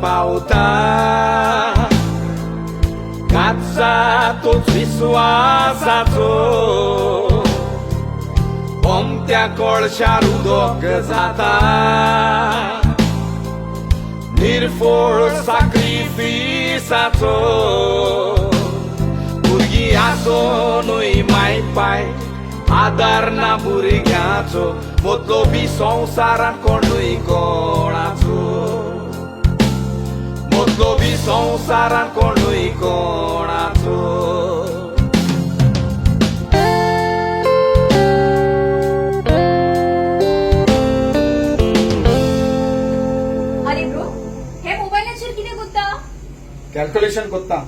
पावता. काचा तोच विस्वासाचो, ओमत्या कोळशार उदक जाता. निर्फोळ साक्रिफिसाचो. भुरगीं आसोनूय माय पाय आदार ना भुरग्याचो. मतलोबी संवसारान कोणूय कोणाचो, मतलोबी संवसारान कोणूय कोणाचो. अरे ब्रो, हे मोबायलाचेर कितें कोत्ता? कॅल्क्युलेशन कोत्ता.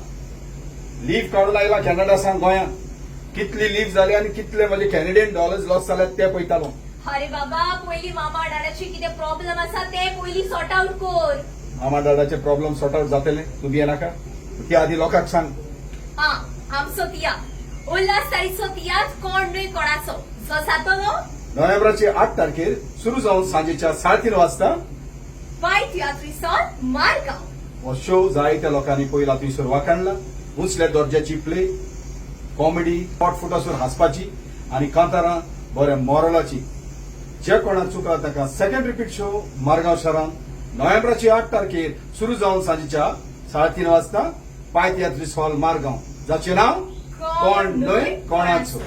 लीव काडून आयला कॅनडा सावन गोंयांत. कितली लीव जाली आनी कितले म्हणजे कॅनेडियन डॉलर्स लॉस जाल्यात ते पळयतालो. अरे बाबा, पयली मामा डाडाची कितें प्रॉब्लेम आसा ते पयली सॉर्ट आउट कर. मामा डाडाचे प्रॉब्लेम सॉर्ट आउट जातले, तूं भियेनाका. ती आदी लोकांक सांग. हा, आमचो तियात्र, उल्हास तारीचो तियात्र कोण न्हय कोणाचो, जो जातलो नोव्हेंबराची 8 तारखेर सुरू जावन सांजेच्या 3:30 वाजता पाय तियात्रिस्त हॉल, मारगांव. हो शो जायत्या लोकांनी पयला थंयसर वाखाणला. उंचल्या दर्जाची प्ले, कॉमेडी, पोट फुटासर हांसपाची आनी कांतारां बऱ्या मोरलाची. जे कोणाक चुकला ताका सेकंड रिपीट शो मारगांव शारांत नोव्हेंबराची 8 तारखेर सुरू जावन सांजेच्या 3:30 वाजता पाय तियात्रिस्त हॉल, मारगांव, जाचें नांव कोण न्हय कोणाचो.